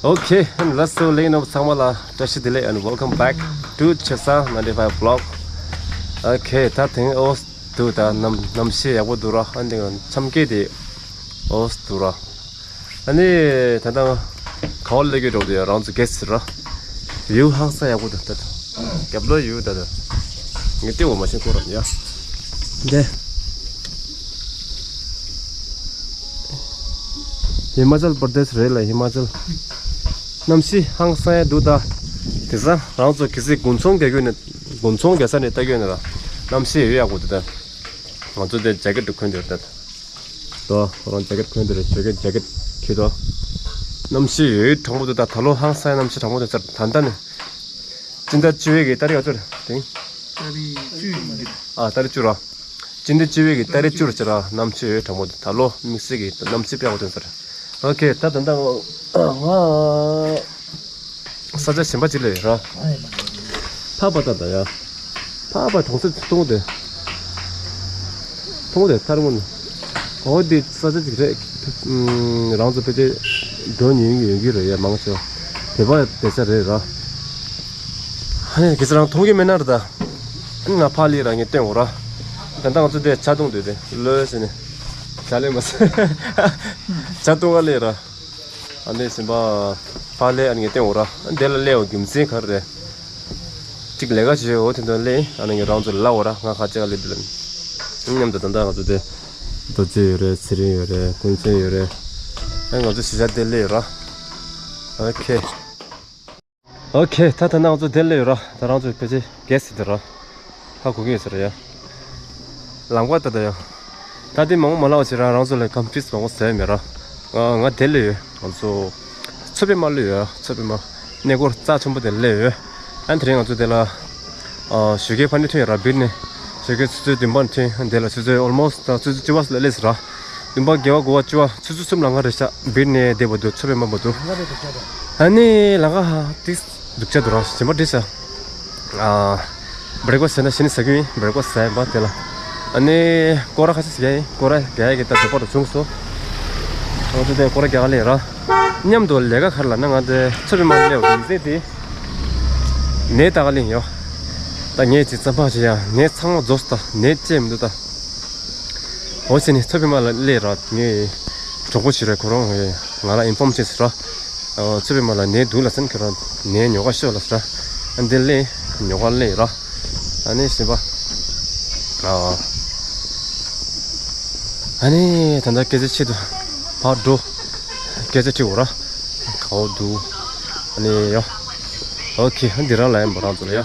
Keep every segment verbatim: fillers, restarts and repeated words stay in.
Okay, and let's go, ladies and gentlemen, ཚང་མ་ལ་བཀྲ་ཤིས་བདེ་ལེགས། And welcome back to Chepsa ninety-five vlog. Okay, ད་དེང་ཨོ་སི་འདུག་ད་གནམ་གནམ་གཤིས་ཡག་པོ་འདུག་ར། ཨ་ནི་འཆམ་གད་དེ་ཨོ་སི་འདུག་ར། ཨ་ནི་ད་ལྟ་ག་བ་སླེབས་ཀྱི་འགྲོ་དེ་རང་ཚོ་གེ་སི་ར། ཡུལ་ཧང་སང་ཡག་པོ་འདུག་ད་རྒྱབ་ལོགས་ཡུལ་ད་ད་ངས་ལྟེ་བ་མ་ཤེས་ཁོ་རང་ཡ། འདི་ཧི་མ་ཅལ་པར་དེ་སི་རེད་ལ། ཧི་མ་ཅལ་གནམ་གཤིས་ཧང་སང་ཡག་འདུག་ད། དེང་སང་རང་ཚོ་གལ་སྲིད་དགུན་ཚོང་རྒྱག་གི་ཡོད་ན། དགུན་ཚོང་རྒྱག་ས་ནས་ལྟ་གི་ཡོད་ན་ར། གནམ་གཤིས་ཡོད་ཡག་པོ་འདུག་ད། ང་ཚོ་དེ་ཇེ་ཀེ་ཊི་གོན་དེ་རེད་ད། དོ་ཁོ་རང་ཇེ་ཀེ་ཊི་གོན་དེ་རེད། ཇེ་ཀེ་ཊི་ཇེ་ཀེ་ཊི་གྱོན་དོ། གནམ་གཤིས་ཡོད་གྲང་མོ་འདུག་ད། ད་ལོ་ཧང་སང་གནམ་གཤིས་གྲང་མོ་འདུག་ཟེར། ད་ལྟ་ནས་སྤྱི་ཟླ་བཅུ་པའི་གི་ཏ་རིག་ག་ཚོད་རེད་དེང་། ཏ་རིག་བཅུ་ཡིན་གྱི་རེད། ཨ་ཏ་རིག་བཅུ་ར། སྤྱི་ཟླ་བཅུ་པའི་གི་ཏ་རིག་བཅུ་ར་ཅིག་ར་གནམ་གཤིས་ཡོད་གྲང་མོ་འདུག་ད་ལོ་དམིགས་བསལ་གི་གནམ་གཤིས་དཔེ་ཡག་པོ་ཐོན་ས་རེད། ཨོ་ཁེ། ད་ད་ལྟ་ང་ས་ཆ་གཞན་པ་ཅིག་ལ་ཡོད་ར། ཕ་པ་ད་ད་ཡ། ཕ་པ་གྲོང་གསེབ་མཐོང་དེ། མཐོང་དེ་ཐར་མོ་ནི། ཨོ་དེ་ས་ཆ་ཅིག་རེད། ཨུམ། རང་ཚོ་ཕལ་ཆེར་འགྲོ་ཉེན་གྱི་ཡོད་ཀྱི་རེད་ཡ། མང་ཆེ་བ་བོད་པ་བསྡད་ས་རེད་ར། ཧ་ནི་གེ་སར་རང་མཐོང་གི་མེད་ན་ར་ད། ང་ཕ་ལི་ར་ངས་སྟོན་འོ་ར། ད་ལྟ་ང་ཚོ་དེ་ཇ་འཐུང་དུས་དེ་ལོས་ཟེར་ནས་ཇ་ལེན་མ་ཟེར། ཇ་འཐུང་ག་ལེ་ར། ཨ་ནི་སེམས་པ་ཕ་ལེ་ཨ་ནི་ངས་སྟོན་འོ་ར། དེ་ལ་ལེ་འོ་རྒྱུ་མཚན་ག་རེ་རེད། གཅིག་ལས་ཀ་བྱེད་འོ་དེ་འདྲ་ལེ་ཨ་ནི་ངས་རང་ཚོ་ལ་འོ་ར། ང་ཁ་ཅིག་ག་ལེ་དེ་ལ་མཉམ་དུ་ད་ལྟ་ང་ཚོ་དེ་རྡོ་རྗེ་ཡོད་རེད། ཚེ་རིང་ཡོད་རེད། ཀུན་མཁྱེན་ཡོད་རེད། ཨ་ང་ཚོ་གཞིས་ཆགས་དེ་ལེ་ཡོད་ར། ཨོ་ཁེ། ཨོ་ཁེ། ད་ད་ནང་ཚོ་དེ་ལ་ཡོད་ར། ད་རང་ཚོ་ཕལ་ཆེར་གེ་སི་དེ་ར། ཧ་གོ་གི་ཡོད་ས་ར་ཡ། ལམ་ཁ་ད་ད་ཡ། ད་དེ་མང་པོ་མ་ལབ་བྱེད་ར། རང་ཚོ་ལ་ཀམ་ཕིས་མང་པོ་ཟེར་མེད་ར། ང་ང་དེ་ལ་ཡོད། ང་ཚོ་མཚོ་པདྨ་ལ་ཡོད། མཚོ་པདྨ་གནས་སྐོར་རྩ་ཆེན་པོ་དེ་ལ་ཡོད། ཨ་ནི་དེ་རིང་ང་ཚོ་དེ་ལ་ཨ་ཞོགས་ཀའི་ཕ་ནི་ཐོན་ཡོད་ར། བིར་ནས་ཞོགས་ཀའི་ཆུ་ཚོད་བདུན་པ་ནས་ཐོན། དེ་ལ་ཆུ་ཚོད་ཨོལ་མོ་སི་ཊི་ད་ཆུ་ཚོད་བཅུ་པ་ལ་སླེབས་སོང་ར། བདུན་པ་བརྒྱད་པ་དགུ་པ་བཅུ་པ་ཆུ་ཚོད་གསུམ་ལ་ང་རེ་ཤག་བིར་ནས་བསྡད་པ་འདུག་མཚོ་པདྨ་བར་དུ། ཨ་ནི་ལམ་ཁ་ཧ་ཏིག་སྡུག་ཅག་འདུག་ར། ཞིམ་པ་འདྲ་ཤག་ཨ་བྲེག་ཕ་སི་ཊི་བྱས་ན་གཞི་ནས་ཟ་རྒྱུ་ཡིན། བྲེག་ཕ་སི་ཊི་ཟ་ཡིན་པ་དེ་ལ། ཨ་ནི་སྐོར་ར་ཁ་ཤས་ཤིག་རྒྱག་ཡིན། སྐོར་ར་རྒྱག་ཡ་གི་ད་འདོད་པ་རུ་བྱུང་སོང་། ཨ་ཙི་དེ་སྐོར་ར་རྒྱག་ག་ལེ་ར། མཉམ་དུ་ལས་ཀ་ག་རེ་ལབ་ན་ང་དེ་མཚོ་པདྨ་སླེབས་ཡོང་དུས་དེ་ནས་ད་ག་ལེ་ཡོད། ད་ངས་ཅིག་རྩམ་པ་བྱེད་ཡ་ནས་ཚང་མ་རྫོགས་སོང་ད། ནས་ཅི་མི་འདུག་ད། འོ་ཟེར་ནས་མཚོ་པདྨ་ལ་སླེབས་ར། ངའི་གྲོགས་པོ་ཞིག་རེད། ཁོ་རང་ང་ལ་ཨིན་ཕོམ་བྱས་སོང་ར། ཨ་མཚོ་པདྨ་ལ་ནས་འདུག་ལབ་ཟེར། ཁྱོད་རང་ནས་ཉོ་ག་ཤོག་ལབ་སོང་ར། ཨ་འདི་སླེབས་ཉོ་ག་སླེབས་ར། ཨ་ནི་ཞིམ་པ། ཨ་ཨ་ནི་ད་ལྟ་སྐད་ཆ་བྱེད་དུས་ཕར་འགྲོ། སྐད་ཆ་དྲི་འོ་ར། ག་བ་འདུག་ཨ་ནི་ཡ། ཨོ་ཁེ། འདི་རང་ལ་ཡིན་པ་རང་ཚོ་ལ་ཡ།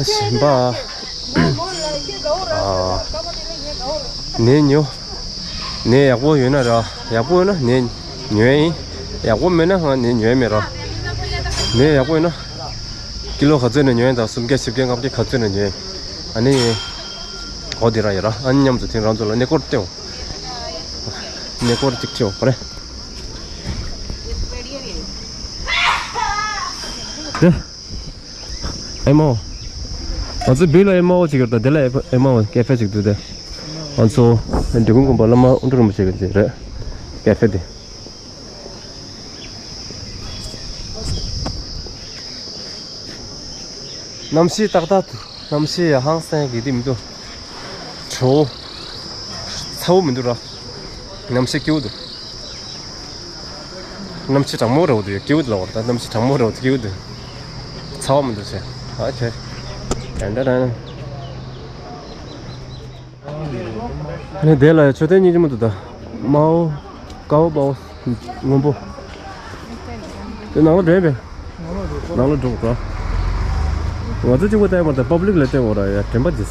ཞིམ་པ། ཨ། ནས་ཉོ། ནས་ཡག་པོ་ཡོད་ན་ར། ཡག་པོ་ཡོད་ན་ནས་ཉོ་ཡ་ཡིན། ཡག་པོ་མེད་ན་ང་ནས་ཉོ་ཡ་མེད་ར། ནས་ཡག་པོ་ཡོད་ན། ཀི་ལོ་ག་ཚོད་ནས་ཉོ་ཡ་ཡིན། ད་སུམ་བརྒྱ་བཞི་བརྒྱ་ལྔ་བརྒྱ་ག་ཚོད་ནས་ཉོ་ཡ་ཡིན། ཨ་ནི། འོ་དེ་རང་ཡོད་ར། ཨ་ནི་མཉམ་དུ་དེང་རང་ཚོ་ལ་གནས་སྐོར་སྟེར་འོ། གནས་སྐོར་ཅིག་ཁྲིད་འོ་ག་རེ། དེ། ཨེ་མའོ། ང་ཚོ་བིར་ལ་ཨེ་མའོ་ཅིག་ཡོད་ད། དེ་ལ་ཨེ་མའོ་ཀེ་ཧྥེ་ཅིག་འདུག་དེ། ང་ཚོ་འབྲི་གུང་དགོན་པ་བླ་མ་དབོན་སྤྲུལ་རིན་པོ་ཆེ་གི་རེད། ཀེ་ཧྥེ་དེ། གནམ་གཤིས་ཏག་ཏག་འདུག་གནམ་གཤིས་ཡང་ཧང་སང་གི་དེ་མི་འདུག་བྲོ་བོ། ཚ་བོ་མི་འདུག་ར། གནམ་གཤིས་སྐྱིད་པོ་འདུག་གནམ་གཤིས་གྲང་མོ་རེད་འདུག་སྐྱིད་པོ་འདུག་ལབ་དགོས་རེད་ད། གནམ་གཤིས་གྲང་མོ་རེད་འདུག་སྐྱིད་པོ་འདུག་ཚ་བ་མི་འདུག་ཟེར། ཨ་ཁེ། ཏན་ཏན་ཏན། ཨ་ནི་དེ་ལ་མཆོད་རྟེན་རྙིང་རྗེ་མོ་འདུག་ད། མའོ་ཀའོ་པའོ་སྔོན་པོ། དེ་ནང་ལ་འགྲོ་ཡིན་པས། ནང་ལ་འགྲོ་དགོས། ང་ཚོ་གཅིག་པོ་བལྟས་མ་ད། པབ་ལིག་ལ་བལྟས་འོ་ར་ཡ། དྲན་པ་འདི།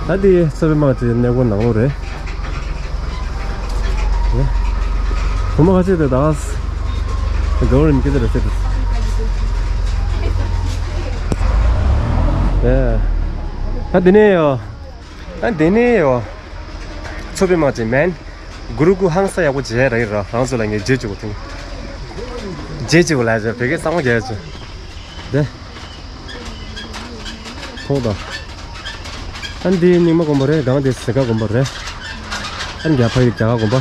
ད་འདི་མཚོ་པདྨ་གི་གནས་སྐོར་ནང་ལོགས་རེད། བུ་མོ་ཁ་ཤས་དེ་ད་ག་རེ་རིམ་གྱིས་དེ་རེད་ཟེར། ད་འདི་ནས་ཡོ། ཨ་འདི་ནས་ཡོ། མཚོ་པདྨ་གི་མན། གུ་རུ་གུ་ཧང་སང་ཡག་པོ་བྱས་ར་ཡིན་ར། རང་ཚོ་ལ་ངས་རྗེས་བཅུག་གོ་ཐུང་། རྗེས་བཅུག་གོ་ལ་བྱས་བོད་སྐད་གཙང་མ་རྒྱག་བྱུང་། དེ། ཐོག་ད། ཨ་འདི་རྙིང་མ་དགོན་པ་རེད། སྒང་དེ་གཟིག་དཀར་དགོན་པ་རེད། ཨ་རྒྱ་ཕ་ཡི་རྒྱ་གར་དགོན་པ།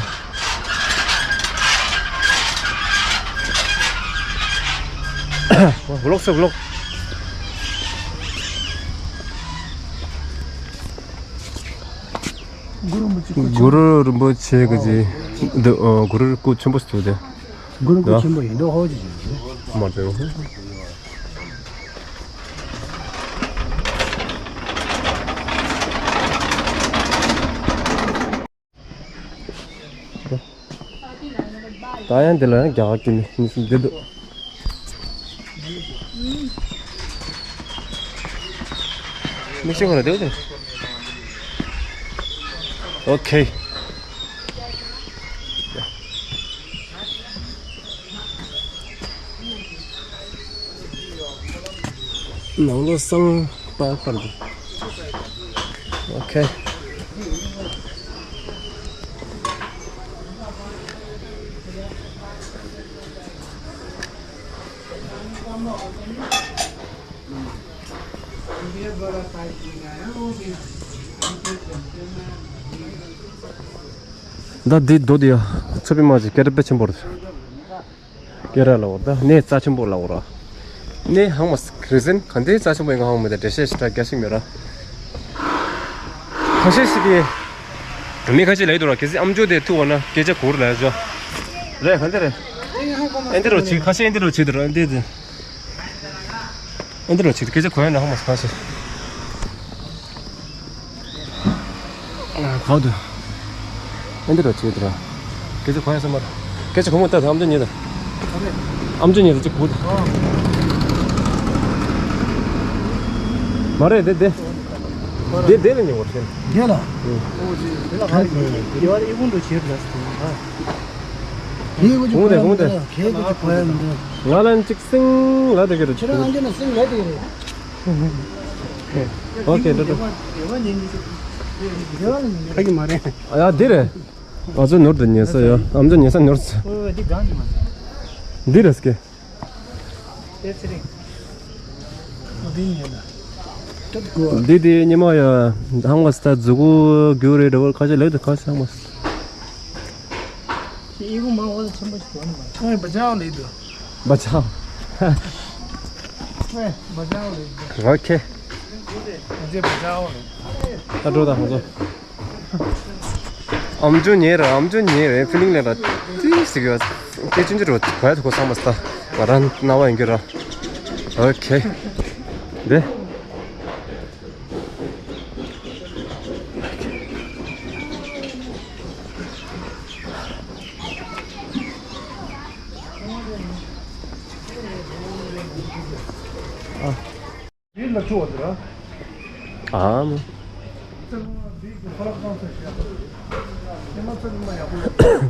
ཝ་ལོག་སེ་ཝ་ལོག། གུ་རུ་རིན་པོ་ཆེ་གི་ཅི་འདི་ཨོ་གུ་རུ་སྐུ་ཆེན་པོ་ཞིག་འདུག་སྟེ། གུ་རུ་སྐུ་ཆེན་པོ་ཡིན་མདོག་ཧོ་ཅིག་བྱས་ནས། མ་རེད། ད་ཡང་འདི་ལ་ཡང་རྒྱ་གར་གྱི་མི་གཉིས་གསུམ་བསྡད་འདུག་མིག་ཤེལ་ཁོ་ན་བསྡད་འདུག་ཨོ་ཁེ། ནང་ལོགས་སང་པར་པར་འདུག་ཨོ་ཁེ། ད་འདི་རྡོ་འདི་ཡ་ཚ་པི་མ་ཅིག་སྐད་གྲགས་དཔེ་ཆེན་པོ་རེད། སྐད་གྲགས་ལ་འོར་ད་གནས་རྩ་ཆེན་པོ་ལ་འོར་ར། གནས་ཧང་མ་རི་ཟན་ག་འདྲའི་རྩ་ཆེན་པོ་ཡིན་ག་ཧང་མི་ད་འགྲེལ་བཤད་ཞིག་ད་རྒྱ་ཞིག་མེད་ར། ཁ་ཤས་ཤིག་གིས་མི་ཁ་ཤས་ལ་ཡོད་དོ་ར་གལ་སྲིད་ཨམ་ཅོག་དེ་ཐུག་བ་ན་སྐད་ཆ་གོ་ར་ལ་ཡ་ཅོ། རེད་ག་འདི་རེད། ཨེ་འདི་རོ་ཆིག་ཁ་ཤས་ཨེ་འདི་རོ་ཆིག་དོ་ར་ཨེ་འདི་འདི། ཨེ་འདི་རོ་ཆིག་སྐད་ཆ་གོ་ཡ་ན་ཧང་མ་ཁ་ཤས། ཨ་གའོ་དུ། ཨེ་འདི་རོ་ཆིག་དོ་ར། སྐད་ཆ་གོ་ཡ་ས་མ་ར། སྐད་ཆ་གོ་མ་ད་ཨམ་ཅོག་ཉེ་ད། ཨམ་ཅོག་ཉེ་ད་ཅིག་གོ་ད། མ་རེད་དེ་དེ། དེ་དེ་ལ་ཉེ་བར་ཤེས། དེ་ལ། ཨོ་ཅི་དེ་ལ་ག་རེ་དེ་བ་ཨི་ཀུན་དུ་ཆེར་ལ་སྟེ། ཧུང་དེ་ཧུང་དེ། ཁྱེད་ཀྱི་གོ་ཡ་མི་འདུག་ང་ལ་ཅིག་སིང་ལ་དེ་གི་རུ་ཁྱེད་རང་ཨ་འདི་ན་སིང་ལ་དེ་གི་རུ། ཨོ་ཁེ་འགྲོ་འགྲོ། ཁ་གི་མ་རེད། ཨ་ཡ་འདི་རེད། ང་ཚོ་ནོར་དུ་ཉལ་ས་ཡོད། ཨམ་ཅོག་ཉལ་ས་ནོར་ས། འདི་རེད་སྐད། འདི་དེ་ཉི་མ་ཡ་ཧང་མ་སི་ད་མཛུ་གུ་རྒྱུ་རེད་འདྲ་བོ་ཁ་ཤས་ལེགས་འདུག་ཁ་ཤས་ཧང་མ་སི། ཨི་ཁུ་མ་འོ་ཆེན་པོ་ཞིག་འདུག་ནི་མ། ཨ་བ་ཅའོ་ལེགས་འདུག་བ་ཅའོ། ཨེ་བ་ཅའོ་ལེགས་འདུག་ཨོ་ཁེ། ཨ་ཅེ་བ་ཅའོ་ལེགས། ཨ་འགྲོ་ད་ཧང་ཚོ། ཨམ་ཅོག་ཉན་ར་ཨམ་ཅོག་ཉན་རེད་ཕི་ལིང་ལེན་ར་ཏི་ཞིག་ཡོད། སྐད་ཅུང་ཅུ་རུ་གོ་ཡ་ཐུག་གོ་སང་མ་སི་ད་ང་རང་རྣ་བ་ཡིན་གྱི་ར། ཨོ་ཁེ། འདི། ཨ། ཨམ།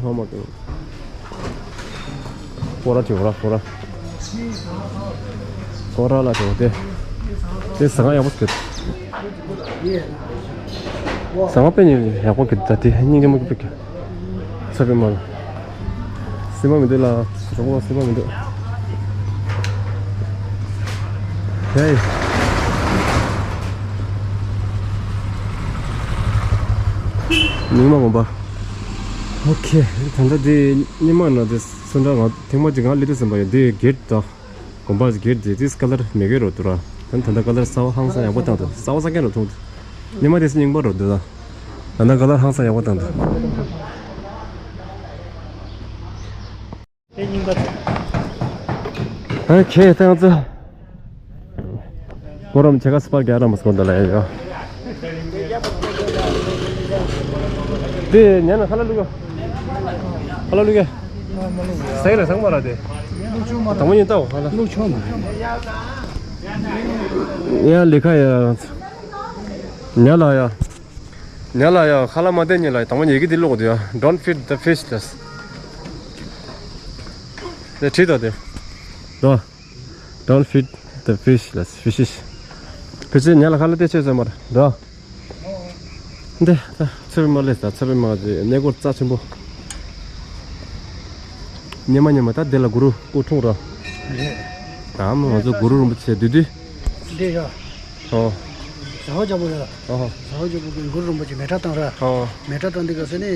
ཨ་མ་ཀི། ཀོ་ར་ཅི་ཀོ་ར་ཀོ་ར། ཀོ་ར་ལ་ཅི་དེ། དེ་ཟ་ཁང་ཡག་པོ་ཞིག་ཟ་ཁང་དཔེ་ཡག་པོ་གི་ད་དེ་སྙིང་རྗེ་མོ་གི་དཔེ་གི་ཚ་པི་མ་ལ། སེམས་པ་མི་འདུག་ལ། རོགས་ལ་སེམས་པ་མི་འདུག་ཧེ། ཉིན་མ་ངོ་པ། ཨོ་ཁེ། ད་ལྟ་དེ་ཉི་མ་ན་དེ་སུ་འདྲ་ང་ཐེངས་མ་གཅིག་ང་ལི་དུ་ཟིན་པ་ཡོད་དེ་གེད་ད། དགོན་པ་གེད་དེ་དེ་ཀ་ལར་མེ་གེ་རོ་དུ་ར། ད་ད་ལྟ་ཀ་ལར་གསར་པ་ཧང་སང་ཡག་པོ་བཏང་འདུག་གསར་པ་ས་ཀན་རོ་ཐུང་། ཉི་མ་དེ་སུ་རྙིང་པ་རོ་འདུག་ད་ལྟ་ཀ་ལར་ཧང་སང་ཡག་པོ་བཏང་འདུག་དེ་རྙིང་པ་དེ། ཨ་ཁེ་ཐང་ཙ། ཁོ་རམ་ཆེ་ཁ་སི་པར་རྒྱ་རམ་སྐོར་འདི་ལ་ཡོད། དེ་ཉན་ན་ཁ་ལ་ལུག་ཁ་ལ་ལུག་སེ་རེ་སང་མ་ར་དེ། དང་པོ་ཉིན་ལྟ་བ་ཁ་ལ། ལུག་ཆོག་མ། ཡ་ལི་ཁ་ཡ། ཉ་ལ་ཡ། ཉ་ལ་ཡ་ཁ་ལ་མ་བསྟན་ཉིན་ལ་དང་པོ་ཉིན་གི་དེ་ལོག་དེ་ཡ། Don't feed the fish ལས། དེ་བྲིས་དོ་དེ། དོ། Don't feed the fish ལས་ཕི་ཤིཤ། ཕི་ཤིཤ་ཉ་ལ་ཁ་ལ་དེ་ཆེ་ཟེར་མ་ར་འདྲ། འདི་ད་ཚེ་བི་མ་ལས་ད་ཚེ་བི་མ་གི་གནས་སྐོར་རྩ་ཆེན་པོ། ཉི་མ་ཉི་མ་ད་འདི་ལ་གུ་རུ་སྐུ་འཁྲུངས་ར། རེད། ད་མོ་ང་ཚོ་གུ་རུ་རིན་པོ་ཆེ་བསྡུས་བསྡུས། འདི་ཡ། ཨོ། ཟ་ཧོ་ཅག་པོ་ཡ། ཨོ། ཟ་ཧོ་ཅག་པོ་གི་གུ་རུ་རིན་པོ་ཆེ་མེ་ཁྲག་བཏང་ར། ཨོ། མེ་ཁྲག་བཏང་འདི་ག་ས་ནི།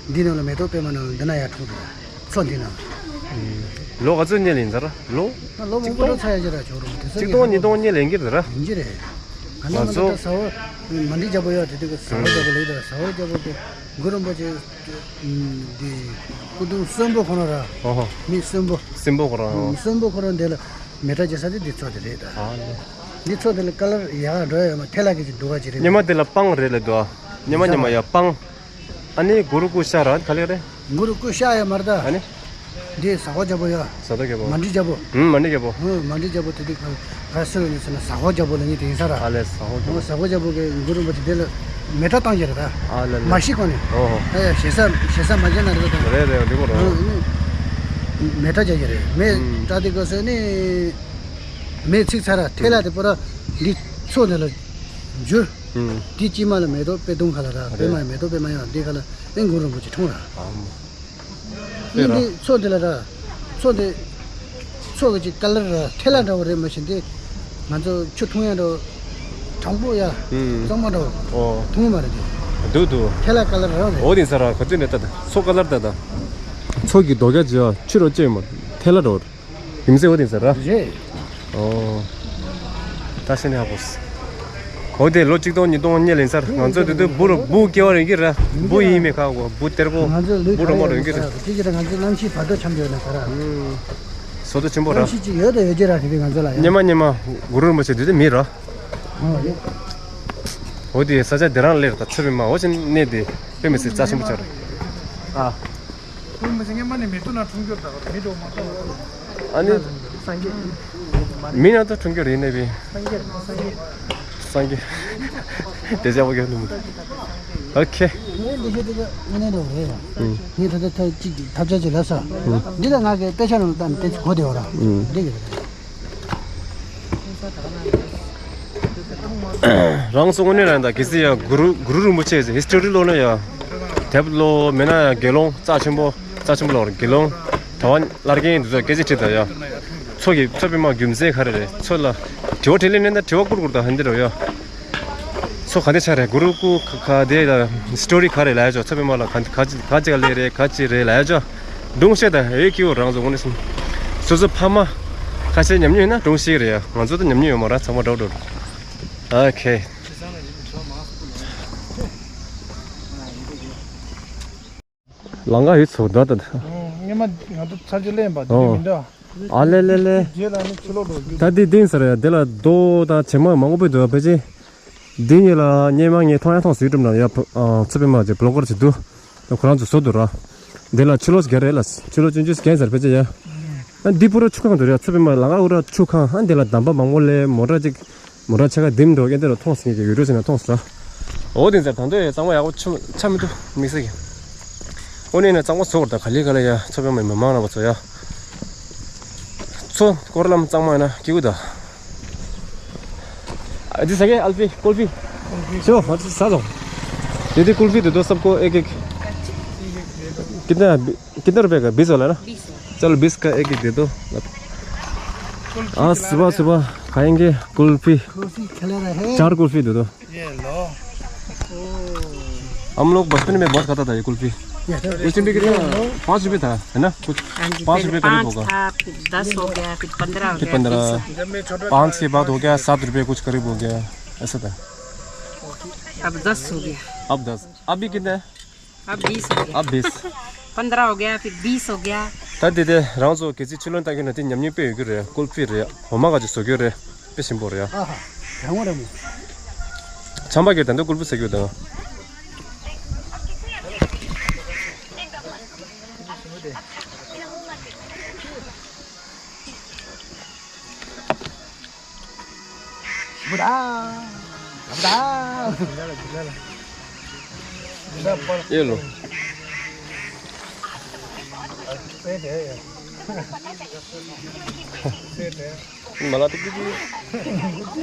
འདི་ནང་ལ་མེ་ཏོག་པད་མ་ནང་འདི་ན་ཡ་འཁྲུངས་འདུག་མཚོ་འདི་ནང་། ལོ་ག་ཚོད་སྔོན་ལ་ཡིན་ཟེར། ལོ་ལོ་མང་པོ་འགྲོ་ཚར་ཡ་ཅིག་ར་ཇོ་རུ་དེ་ཚོ་གཅིག་སྟོང་ཉིས་སྟོང་སྔོན་ལ་ཡིན་གྱི་རེད་ར། ཡིན་གྱི་རེད། ང་ང་ཚོ་ཚོ་ད་ཟ་བ་མ་འདི་རྒྱལ་པོ་ཡོད་དེ་དུས་ཟ་བ་རྒྱལ་པོ་ལེགས་དང་ཟ་བ་རྒྱལ་པོ་དེ་གུ་རུ་རིན་པོ་ཆེ་འདི་སྐུ་གདུང་གསོན་པོ་ཁོ་རང་ར། ཨོ་ཧོ། མི་གསོན་པོ། སྲིན་པོ་ཁོ་རང་། ཨོ། གསོན་པོ་ཁོ་རང་འདི་ལ་མེ་སྲེག་བྱེད་ས་དེ་འདི་ཚོ་དེ་རེད་ད། ཨ་ལེ། འདི་ཚོ་དེ་ལ་ཀ་ལར་ཡག་འགྲོ་ཡ་ཡོད་མ་ཐལ་ལ་གི་ཅིག་འདུག་ག་ཅིག་རེད། སྔོན་མ་དེ་ལ་སྤང་རེད་ལ་འདུག་ཨ། སྔོན་མ་སྔོན་མ་ཡ་སྤང་། ཨ་ནི་གུ་རུ་སྐུ་ཤ་ར་ག་ལེ་རེད། གུ་རུ་སྐུ་ཤ་ཡ་མར་ད། ཨ་ནི། འདི་ཟ་ཧོ་རྒྱལ་པོ་ཡ། ཟ་ཧོ་རྒྱལ་པོ། མ་འདྲི་རྒྱལ་པོ། ཧུམ། མ་འདྲི་རྒྱལ་པོ། ཧུམ། མ་འདྲི་རྒྱལ་པོ་དེ་དུས་ག་ག་སུ་ཡིན་ཟེར་ན་ཟ་ཧོ་རྒྱལ་པོ་ལ་ཉིད་དེ་ཡིན་ས་ར། ཨ་ལེ་ཟ་ཧོ་རྒྱལ་པོ། ཧོ་ཟ་ཧོ་རྒྱལ་པོ་གི་གུ་རུ་རིན་པོ་ཆེ་དེ་ལ་མེ་སྲེག་བཏང་རྒྱུ་རེད་ད། ཨ་ལེ་ལེ། མ་ཤི་གོང་ནས། ཨོ་ཧོ། ཨ་ཡ་ཞེ་ས་ཞེ་ས་མ་བྱས་ན་རེད་ད། རེད་རེད་འདི་གོ་རོ། ཧུམ། མེ་སྲེག་རྒྱག་རྒྱུ་རེད། མེ་ཧུམ། སྲེག་དེ་ག་སུ་ནི་མེ་ཚིག་ཚར་ར་ཐལ་ལ་དེ་པོ་ར་འདི་ཚོ་དེ་ལ་འཇུ། ཧུམ། འདི་དཀྱིལ་མ་ལ་མེ་ཏོག་པད་སྡོང་ཁ་ལ་ར་པད་མ་མེ་ཏོག་པད་མ་ཡང་འདི་ཁ་ལ་ཨེ་གུ་རུ་རིན་པོ་ཆེ་འཁྲུངས་ར། ཨ་མ། ཡིན་ཏེ་མཚོ་འདི་ལ་ར། མཚོ་འདི། མཚོ་གི་ཅིག་ཀ་ལར་ར་ཐལ་ལ་འདྲ་བོ་རེད་མ་གཞི་འདི། ང་ཚོ་ཆུ་འཐུང་ཡ་འདྲ་བོ། དྲང་པོ་ཡ། ཨུམ། གཙང་མ་འདྲ་བོ། ཨོ། འཐུང་མ་རེད་འདི། འདུག་འདུག་ཐལ་ལ་ཀ་ལར་ར་རེད། འོ་དེ་ས་ར་ག་ཚོད་ནས་ལྟ་ད། མཚོ་ཀ་ལར་ལྟ་ད། མཚོ་གི་རྡོ་རྒྱ་ཅིག་ཡ་ཆུ་རོ་ཅེ་མ། ཐལ་ལ་འདྲ་བོ། ཡིན་ཟེར་བ་དེ་ཟེར་ར། རེད། ཨོ། ད་ཤེས་ནས་ཧ་གོ། འོ་དེ་ལོ་གཅིག་སྟོང་ཉིས་སྟོང་སྔོན་ལ་ཡིན་ས་ར། ང་ཚོ་དེ་དུས་བུ་རུ་བུ་སྐྱེ་བ་རིང་གི་ར། བུ་ཡིན་མེད་ཁ་གོ་བུ་གཏེར་གོ། ང་ཚོ་ལུས་བུ་རུ་མ་རུ་ཡིན་གི་ར། ཅི་ཅི་ར་ང་ཚོ་གནམ་གཤིས་བར་དོ་འཁྱམ་ཡོད་ན་ས་ར། ཨུམ། བཟོ་ལྟ་ཆེན་པོ་ར། གནམ་གཤིས་ཅིག་ཡོད་དོ་ཡོད་ཀྱི་ར་དེ་དུས་ང་ཚོ་ལ་ཡ། སྙེ་མ་སྙེ་མ་གུ་རུ་རིན་པོ་ཆེ་དེ་དུས་མེད་ར། ཨོ་རེད། འོ་དེ་ས་ཆ་དེ་རང་ལེར་ད་ཚོད་པའི་མ་འོ་ཅན་གནས་དེ་དཔེ་མི་སྲིད་རྩ་ཆེན་པོ་ཆགས་རེད། ཨ། ཁོང་མི་ཚེ་སྔོན་མ་ནས་མེ་ཏོག་ནང་འཁྲུངས་རྒྱུར་དགའ་བར་མི་འགྲོ་མ་གཏོགས། ཨ་ནི། སངས་རྒྱས། མི་ནང་དུ་འཁྲུངས་རྒྱུ་རེད་ནས་བི། སངས་རྒྱས་སངས་རྒྱས། སངས་རྒྱས། དེ་ཅག་པོ་ག་ནུ་མི། ཨོ་ཁེ། ངས་འདི་ཤེས་དེ་ག་ངས་ནས་འགྲོ་རེད་ཡ། ངས་ད་ལྟ་ཐབས་ཅིག་ཐབས་ཆག་ཅིག་ལབ་ས། འདི་ལ་ང་གི་དཔེ་ཆ་ནང་ལ་བལྟས་ནས་དེ་གོ་བདེ་བ་ར། འདི་གི་རེད། རང་སོ་དངོས་གནས་རང་ད་གལ་སྲིད་ཡང་གུ་རུ་གུ་རུ་རིན་པོ་ཆེ་ཧིས་ཊོ་རི་ཀློག་ན་ཡང་དེབ་ཀློག་མེད་ན་ཡང་དགེ་སློང་རྩ་ཆེན་པོ་རྩ་ཆེན་པོ་ལོག་དགེ་སློང་གྲྭ་པ་བླ་རྒན་འདི་ཚོ་སྐད་ཆ་དྲིས་ད་ཡང་མཚོ་གི་མཚོ་པདྨ་རྒྱུ་མཚན་ག་རེ་རེད། མཚོ་ལ་དྲི་བ་དྲིས་ལན་ནི་ད་དྲི་བ་བསྐུར་བསྐུར་ད་ཧན་དེ་རོ་ཡ། མཚོ་ག་འདྲ་ཆགས་རེད། གུ་རུ་སྐུ་ག་ག་དེ་ལ་ཧིས་ཊོ་རི་ག་རེ་ལབ་ཡ་ཅོ། མཚོ་པདྨ་ལ་ག་ག་ཅི་ག་ཅི་ག་ལེ་རེད། ག་ཅི་རེད་ལབ་ཡ་ཅོ། སྒྲུང་བཤད་དང་ཨེ་ཀི་ཡོ་རང་བཟོ་དངོས་གནས་སོང་། སོ་སོ་ཕ་མ་ཁ་ཤས་ཉམས་མྱོང་ཡོད་ན་སྒྲུང་བཤད་ཀྱི་རེད་ཡ། ང་ཚོ་ད་ཉམས་མྱོང་ཡོད་མ་རེད། ཚང་མ་འདྲ་བོ་འདྲ་བོ། ཨོ་ཁེ། ལང་ཀ་ཡོད་ཚོ་ད་ད་ད། སྔོན་མ་ང་ཚོ་ཚར་གཅིག་ལེན་པ་དེ་ཨོ། མི་འདྲ། ཨ་ལེ་ལེ་ལེ། རྗེས་ལ་ནི་ཕྱི་ལོགས་འགྲོ་རྒྱུ། ད་འདི་འདི་ཡིན་ས་རེད་ཡ། འདི་ལ་རྡོ་དང་བྱེ་མ་མང་པོ་སྤོས་འདུག་ཕལ་ཆེར། འདི་གཉིས་ལ་སྙེ་མ་ངས་མཐོང་ཡ་མཐོང་ཟིག་གྲུབ་ན་ཡ། ཕ་ཨ་མཚོ་པདྨ་ཅིག་བི་ལོག་གར་ཅིག་འདུག་ད་ཁོ་རང་ཚོ་བཟོ་འདུག་ར། འདི་ལ་ཕྱི་ལོགས་སུ་རྒྱ་རེད་ལ། ཕྱི་ལོགས་ཆུང་ཆུང་སུ་རྒྱ་ཡིན་ས་རེད་ཕལ་ཆེར་ཡ། ཨ་འདི་པུ་ར་ཆུ་ཁང་འདུག་ར། མཚོ་པདྨ་ལང་ཀ་འུ་ར་ཆུ་ཁང་། ཨ་འདི་ལ་འདམ་པ་མང་པོ་ལས་མོ་ཊ་ཅིག་མོ་ཊ་ཆེ་ཁ་ལྡེམ་འགྲོ་སྐད་འདི་རུ་མཐོང་སྲིད་ཀྱི་ཡུལ་གྲུ་ཟེར་ན་མཐོང་སྲིད་ར། འོ་དེ་ཚར་དང་དོད་ཡ་གཙང་མ་ཡག་པོ་ཆུ་ཆ་མི་འདུག་དམིགས་བསལ་གྱི། འོ་ནས་ན་གཙང་མ་བཟོ་བར་ད་ག་ལེ་ག་ལེ་ཡ། མཚོ་པདྨ་མི་མང་ར་བ་ཚོ་ཡ། མཚོ་སྐོར་ལམ་གཙང་མ་ཡིན་ན་སྐྱིད་པོ་ད། ཨ་འདི་ཟ་གི་ཨལ་ཕི་ཀུལ་ཕི། ཤོ་ཧ་ཟ་སོང་། དེ་དེ་ཀུལ་ཕི་དེ་དོ་སབ་ཀོ་ཨེག་ཨེག། ཀི་ཏ་ཀི་ཏ་རུ་པེ་ག་བིས་ཝ་ལ་ན། ཅལ་བིས་ཀ་ཨེག་ཨེག་དེ་དོ། ཨ་སི་བ་སི་བ་ཁ་ཡིན་གི་ཀུལ་ཕི། ཀུལ་ཕི་ཁ་ལ་ར་ཧེ། ཅར་ཀུལ་ཕི་དེ་དོ། ये लो। हम लोग बचपन में बहुत खाता था ये कुल्फी। उस टाइम पे कितना? पाँच रुपए था, है ना? कुछ हाँ जी, पाँच पहले रुपए करीब पाँच होगा। था, फिर दस हो गया, फिर पन्द्रह हो फिर गया, पन्द्रह। बीस हो गया। पाँच के बाद हो गया सात रुपए कुछ करीब हो गया, ऐसा था। अब दस हो गया। अब दस। अभी कितना है? अब बीस हो गया। अब बीस। पन्द्रह हो गया, फिर बीस हो गया। ད་དེ་དེ་རང་ཚོ་གལ་སྲིད་ཕྱི་ལོགས་ལྟ་གི་ན་དེ་ཉམས་མྱོང་དཔེ་ཡོད་ཀྱི་རེད། ཀུལ་ཕི་རེད། འོ་མ་ག་ཅིག་བཟོ་གི་རེད། དཔེ་ཞིམ་པོ་རེད། ཨ་ཧ། རང་ངོ་རེད་མོ། ཆམ་པ་གི་ད་འདི་ཀུལ་ཕི་ཟེར་གྱི་ཡོད་ད། ཨེ་ལོ། མ་ལ་ཏི་ཀི་ཀི།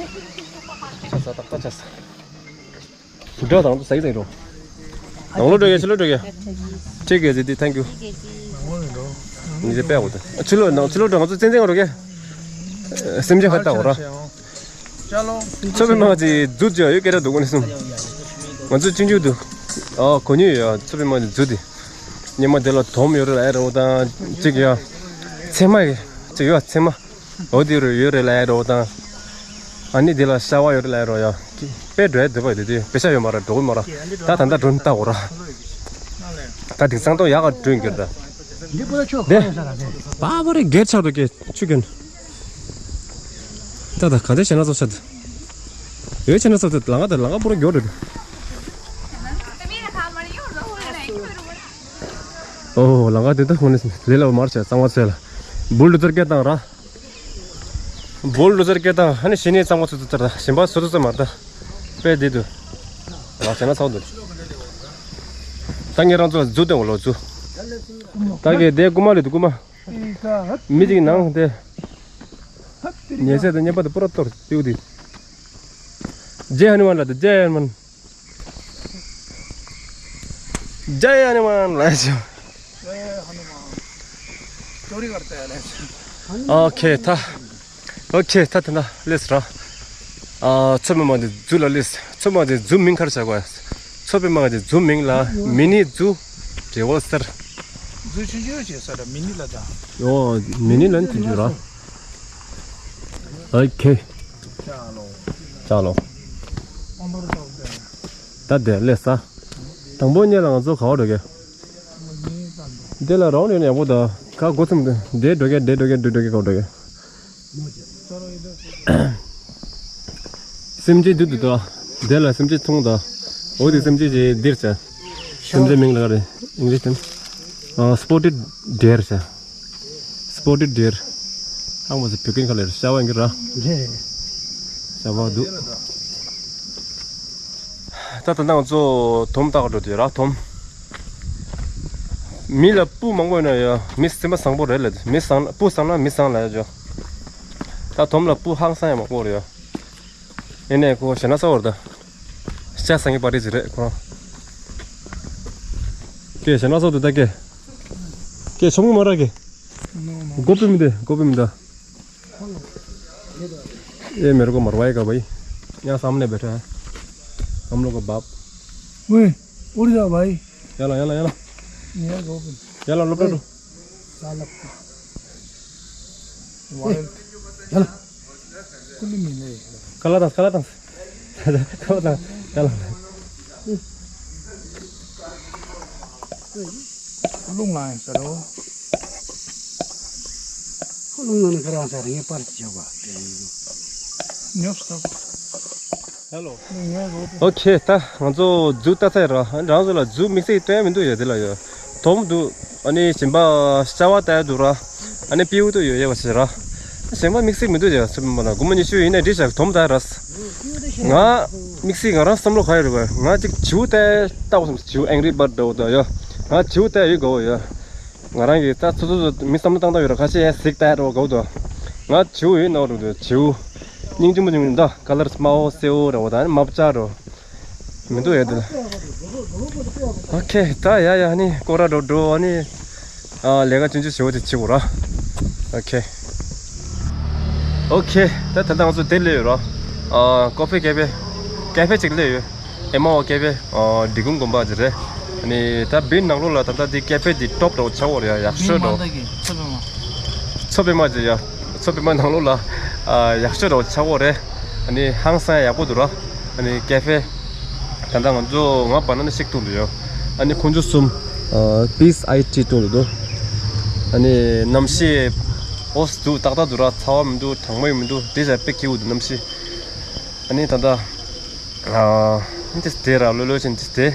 ཆ་ས་ཏག་ཏག་ཆ་ས། འགྲོ་དང་དུ་ཟ་གི་ཟ་གི་འགྲོ། ནང་ལོགས་འགྲོ་གི་ཕྱི་ལོགས་འགྲོ་གི་ཁྲིག་གི་ཟི་དི་ཐེང་ཀྱུ། ནི་ཟི་པེ་འོ་ད། ཕྱི་ལོགས་ནང་ཕྱི་ལོགས་འགྲོ། ང་ཚོ་ཙན་ཙན་འགྲོ་གི་སེམས་ཅན་ཁ་ལྟ་འོ་ར། མཚོ་པདྨ་ཅིག་རྫུ་ཅིག་ཡོད་སྐད་གྲགས་འདུག་གོ་ནི་སུམ། ང་ཚོ་ཆུང་ཆུང་དུ། ཨ་གོ་མྱོང་ཡོད་ཡ། མཚོ་པདྨ་ཅིག་རྫུ་དེ། ཉི་མ་དེ་ལ་དོམ་ཡོད་རེད་ཨེ་རོ་དང་ཅིག་ཡ། ཚེར་མ་ཡི་ཅིག་ཡོད། ཚེར་མ་འོ་དེ་རུ་ཡོད་རེད་ལབ་ཡ་འགྲོ་དང་། ཨ་ནི་དེ་ལ་ཤ་བ་ཡོད་རེད་ལབ་ཡ་འགྲོ་ཡ། དཔེ་འགྲོ་ཡ་འདོད་པ་དེ་དུས་དཔེ་ཤ་ཡོད་མ་རེད། འགྲོ་གི་མ་རེད། ད་ད་ལྟ་འགྲོ་ནི་ལྟ་འོ་ར། ད་དེང་སང་ཏོ་ཡག་ག་འགྲོ་གི་རེད། འདི་པོ་ཆོ་དེ་ག་ཡོད་ས་ར་དེ། པ་པ་རེ་སྒེར་ཆགས་འགྲོ་གི་ཆུ་གྱོན། ད་ད་ག་འདྲ་བྱས་ན་ཚོ་ཆ་དུ། ཡོད་བྱས་ན་ཚོ་དུ་ལང་ཀ་དང་ལང་ཀ་པོ་ར་མགྱོགས་འགྲོ་གི། ཨོ་ལང་ཀ་དེ་ད་ཧོ་ནི་ལེ་ལ་མར་ཆ་གཙང་མ་ཚལ་ལ། འབུལ་ལུ་ཙར་སྐད་བཏང་ར། འབུལ་ལུ་ཙར་སྐད་བཏང་ཨ་ནི་ཞི་ནི་གཙང་མ་ཚུ་ཚུ་ཙར་ད་ཞིམ་པ་སོ་སོ་ཙ་མར་ད། དཔེ་དེ་དུ། ལ་བྱས་ན་ཚོ་དུ། ད་ངེད་རང་ཚོ་རྫུ་དེ་འོ་ལོ་རྫུ། ད་གེ་དེ་རྐུ་མ་ལི་དུ་རྐུ་མ། མི་གཅིག་ནང་དེ། ཉལ་ས་དང་བརྙན་པར་དེ་པུ་ར་གཏོར་པིའུ་དེ། ཇེ་ཧ་ནུ་མན་ལ་དེ་ཇེ་ཧ་ནུ་མན། ཇེ་ཧ་ནུ་མན་ལ་ཞོ། ཨོ་ཁེ་ད། ཨོ་ཁེ་ད་དེ་ན་ལེས་ར། ཨ་ཚོ་པེ་མ་དེ་རྫུ་ལ་ལེས། ཚོ་པེ་མ་དེ་རྫུ་མིང་ཁར་བྱ་དགོས། ཚོ་པེ་མ་དེ་རྫུ་མིང་ལ་མི་ནི་རྫུ། འབྲས་བུ་གསར། རྫུ་ཆུང་ཆུང་བྱས་ས་ར་མི་ནི་ལ་ད། ཨོ་མི་ནི་ལ་ནི་ཆུང་ཆུང་ར། ཨོ་ཁེ། ཅ་ལོ། ཅ་ལོ། ཨོ་འབར་ཏོག་དེ། ད་དེ་ལེ་ས། དང་པོ་ཉལ་ལ་ང་ཚོ་ག་བ་འགྲོ་གི། འདི་ལ་རོང་ནས་ཡག་པོ་ད་ག་སྒོ་ཚུམ་དུ་འདི་འགྲོ་གི་འདི་འགྲོ་གི་འདི་འགྲོ་གི་ག་བ་འགྲོ་གི། སེམས་ཅན་འདི་འདུག་ད། དེ་ལ་སེམས་ཅན་མཐོང་ད། འོ་དེ་སེམས་ཅན་ཅིག་འདིར་བྱ། སེམས་ཅན་མིང་ལ་ག་རེ་ཨིང་ལིཤ་དེ། ཨ་སྤོ་ཊེཌ་ཌེར་བྱ། སྤོ་ཊེཌ་ཌེར། ཨང་མ་ཟེར་བོད་སྐད་ཁ་ལ་ཤ་བ་ཡིན་གྱི་ར། རེད། ཤ་བ་འདུག་ད་ད་ང་ཚོ་དོམ་བཏགས་འགྲོ་དུས་ར་དོམ། མི་ལ་སྤུ་མང་པོ་ཡོད་ན་ཡ་མི་སེམས་པ་བཟང་པོ་རེད་ལ། མི་བཟང་ན་སྤུ་བཟང་ན་མི་བཟང་ལ་ཡ་ཇོ། ད་དོམ་ལ་སྤུ་ཧང་སང་ཡ་མང་པོ་རེད་ཡ། ཡིན་ནའི་ཁོ་ཞེ་ན་ཚ་བོར་ད། ཤ་བཟང་གི་པར་ཏི་ཅི་རེད་ཁོ་རང་། ཀྱེ་ཞེ་ན་ཚ་དུ་ད་ཀྱེ། ཀྱེ་ཆུང་མ་ར་ཀྱེ། गोभी में दे, गोभी में दा। ये मेरे को मरवाएगा भाई। यहाँ सामने बैठा है हम लोग का बाप। ओए, उड़ जा भाई। याला, याला, याला। ये गोभी। याला, लो, लो, लो। साला। वाइल्ड। याला। कुली मिले। कला था, कला था। कला था, कला। རླུང་ལངས་ཡིན་ཟེར་རོ། རླུང་ལངས་ནས་ཁ་རང་ཟེར་ངས་པར་བྱས་པ། ཉོབ་སོ། ཧེ་ལོ། ངས་རོ། ཨོ་ཁེ་ད་ང་ཚོ་རྫུ་ལྟ་ཚར་ར། རང་ཚོ་ལ་རྫུ་དམིགས་བསལ་སྟོན་ཡ་མི་འདུག་ཡ་དེ་ལ་ཡ། དོམ་འདུག་ཨ་ནི་ཞིམ་པ་ཤ་བ་ལྟ་ཡ་འདུག་ར། ཨ་ནི་སྤྲེའུ་དུ་ཡོད་ཡ་བ་ཟེར་ར། ཞིམ་པ་དམིགས་བསལ་མི་འདུག་ཡ་ཚོད་མ་ལ་དགུ་མ་ཉི་ཤུ་ཡིན་ན་འགྲིག་ཤག་དོམ་ལྟ་ཡ་ར། ང་དམིགས་བསལ་ང་རང་བསམ་བློ་ག་ཡོད་རེད་བ། ང་གཅིག་བྱིའུ་ལྟ་ཡ་ལྟ་བ་སོང་། བྱིའུ་ཨེང་རི་བྷར་ཌི་འདྲ་བོ་དང་ཡ། ང་བྱིའུ་ལྟ་ཡ་ཡོད་དགའ་བོ་ཡ། ང་རང་གིས་ད་སོ་སོ་སོ་མི་བསམ་བློ་བཏང་སྟངས་ཡོད་ར། ཁ་ཤས་ཡ་གཟིགས་ལྟ་ཡ་འདྲ་བོ་དགའ་བོ་དང་། ང་བྱིའུ་ཡོད་ན་འོ་རུ་དུ་བྱིའུ། སྙིང་རྗེ་མོ་ཅིག་མི་འདུག་ཀ་ལར་དམར་པོ་སེར་པོ་འདྲ་བོ་དང་ཨ་ནི་དམར་པོ་ལྕགས་འདྲ་བོ། མི་འདུག་ཡ་དེ་ལ། ཨོ་ཁེ་ད་ཡ་ཡ་ནི་སྐོར་ར་འགྲོ་འགྲོ་ཨ་ནི། ཨ་ལས་ཀ་ཆུང་ཆུང་ཞེ་པོ་དེ་བྱེད་དགོས་ར། ཨོ་ཁེ། ཨོ་ཁེ་ད་ད་ལྟ་ང་ཚོ་དེ་སླེབས་ཡོད་ར། ཨ་ཀོ་ཕི་ཀེ་ཕེ། ཀེ་ཕེ་ཅིག་སླེབས་ཡོད། ཨེ་མ་ཨོ་ཀེ་ཕེ། ཨ་འབྲི་གུང་དགོན་པ་ཅིག་རེད། ཨ་ནི་ད་བིན་ནང་ལོགས་ལ་ད་ལྟ་འདི་ཀེ་ཕེ་འདི་ཊོབ་འདྲ་བོ་ཆགས་ཡོད་རེད་ཡ། ཡག་ཤོས་འདྲ་བོ། མཚོ་པད་མ་ཅིག་ཡ། མཚོ་པད་མ་ནང་ལོགས་ལ་ཨ་ཡག་ཤོས་འདྲ་བོ་ཆགས་ཡོད་རེད། ཨ་ནི་ཧང་སང་ཡག་པོ་འདུག་ར། ཨ་ནི་ཀེ་ཕེ། ད་ལྟ་ང་ཚོ་ང་བ་ན་ན་ཤེག་འཐུང་འདོད་ཡོད། ཨ་ནི་ཁོང་ཚོ་གསུམ། ཨ་པིས་ཨའི་ཊི་འཐུང་འདོད་འདུག་ཨ་ནི་གནམ་གཤིས་འོ་སི་འདུག་ཏག་ཏག་འདུག་ར། ཚ་བ་མི་འདུག་གྲང་མོ་ཡང་མི་འདུག་དེ་ཞག་དཔེ་སྐྱིད་པོ་འདུག་གནམ་གཤིས། ཨ་ནི་ད་ལྟ། ཨ་ནི་དེ་དེ་ར་ལོ་ལོ་ཆེན་དེ་དེ།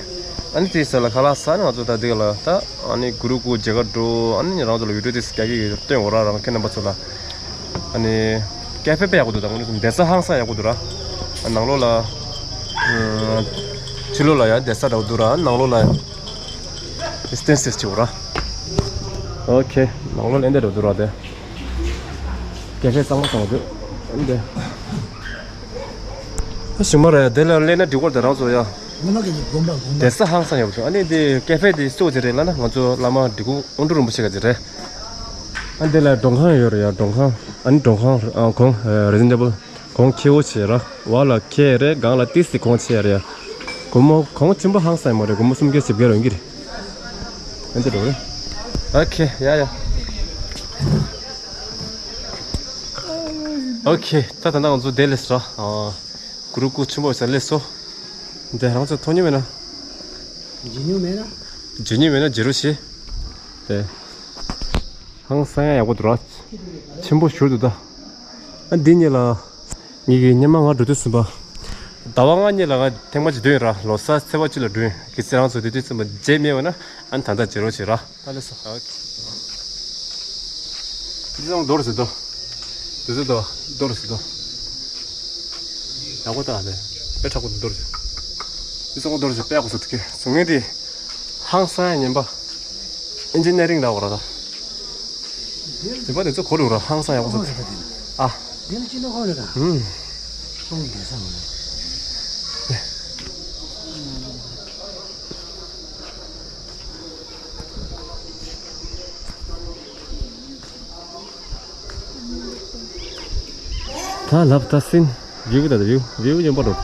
ཨ་ནི་དེ་ས་ལ་ཁ་ལག་ཟ་ནི་ང་ཚོ་ད་དེ་ག་ལ་ད། ཨ་ནི་གུ་རུ་ཀུ་མཇལ་ཁ་འགྲོ། ཨ་ནི་རང་ཚོ་ལ་བི་ཌིའོ་དེ་རྒྱ་སྐད་ཀྱི་སྟོན་འོ་ར། རང་ཁྱེད་རྣམ་པ་ཚོ་ལ། ཨ་ནི་ཀེ་ཕེ་དཔེ་ཡག་པོ་འདུག་ད་དངོས་གནས་བསྡད་ས་ཧང་སང་ཡག་པོ་འདུག་ར། ཨ་ནང་ལོགས་ལ། ཨ་ཕྱི་ལོགས་ལ་ཡང་བསྡད་ས་འདྲ་བོ་འདུག་ར། ནང་ལོགས་ལ་ཡང་ཨེག་སི་པེན་སིབ་ཅིག་འོ་ར། ཨོ་ཁེ། ནང་ལོགས་ལ་ཨེ་འདྲ་འདྲ་བོ་འདུག་ར་དེ། ཀེ་ཕེ་གཙང་མ་གཙང་མ་འདུག་ཨ་ནི་དེ། ཨ་ཞིག་མ་རེད། དེ་ལ་སླེབས་ན་འགྲིག་གི་རེད་དེ་རང་ཚོ་ཡ། དགོན་པ་གི་དགོན་པ་དགོན་པ། བསྡད་ས་ཧང་སང་ཡག་པོ་འདུག་ཨ་ནི་དེ་ཀེ་ཕེ་དེ་སུ་ཅིག་རེད་ལབ་ན་ང་ཚོ་བླ་མ་འབྲི་གུང་དབང་འདུས་རིན་པོ་ཆེ་ག་ཅིག་རེད། ཨ་འདི་ལ་མགྲོན་ཁང་ཡོད་རེད་ཡ། མགྲོན་ཁང་། ཨ་ནི་མགྲོན་ཁང་། ཨ་གོང་རི་ཛི་ནེ་བལ། གོང་ཁེ་པོ་ཆེ་ར། བ་ལ་ཁེ་རེད། སྒང་ལ་ཏིས་ཏི་གོང་ཆེ་རེད་ཡ། སྒོར་མོ་གོང་ཆེན་པོ་ཧང་སང་མ་རེད། སྒོར་མོ་སུམ་བརྒྱ་བཞི་བརྒྱ་ཡོང་གི་རེད། ཨ་འདི་འགྲོ་རེད། ཨོ་ཁེ། ཡ་ཡ། ཨོ་ཁེ། ད་ད་ལྟ་ང་ཚོ་དེ་སླེབས་སོང་། ཨ། གུ་རུ་སྐུ་ཆེན་པོ་ཡོད་ས་སླེབས་སོང་། འདི་རང་ཚོ་མཐོང་མྱོང་མེད་ན། མཇལ་མྱོང་མེད་ན། མཇལ་མྱོང་མེད་ན་མཇལ་རོགས་བྱེད། དེ། ཧང་སང་ཡག་པོ་འདུག་ར། ཆེན་པོ་ཞེ་པོ་འདུག་ད། ཨ་འདི་གཉིས་ལ། ངེད་ཀྱིས་སྔོན་མ་ང་འགྲོ་དུས་ཙམ་པ། ཟླ་བ་ལྔ་གཉིས་ལ་ང་ཐེངས་མ་གཅིག་འགྲོ་ཡིན་ར། ལོ་གསར་ཚེས་པ་གཅིག་ལ་འགྲོ་ཡིན། གལ་སྲིད་རང་ཚོ་དེ་དུས་ཙམ་པ་མཇལ་མེད་པ་ན། ཨ་ནི་ད་ལྟ་མཇལ་རོགས་བྱེད་ར། ད་ལེ་སོ། ཨོ་ཁེ། འདི་ཚང་མ་རྡོ་རེད་ཟེར་དོ། འདི་ཚོ་རྡོ་རྡོ་རེད་ཟེར་དོ། ཡག་པོ་ལྟ་དེ། དཔེ་མཁྲེགས་པོ་འདུག་རྡོ་རེད་ཟེར། འདི་ཚང་མ་རྡོ་རེད་ཟེར། དཔེ་ཡག་པོ་བཟོ་ཐུབ་ཀྱི་བཟོ་མཁན་དེ། ཧང་སང་ཡ་ངན་པ། ཨིན་ཇི་ནི་ཡ་རིང་ལབ་དགོས་ར་ད། ངན་པ་དེ་ཚོ་གོ་རུ་ར་ཧང་སང་ཡག་པོ་བཟོ་ཐུབ། ཨ། འདི་ལ་ཅི་ན་ཧོ་ལ་ད། ཧུམ། ཁོང་གི་ས་མ་རེད། ད་ལབ་ད་སིན། བིའུ་ད་ད་བིའུ་བིའུ་ཡོན་པ་འགྲོ།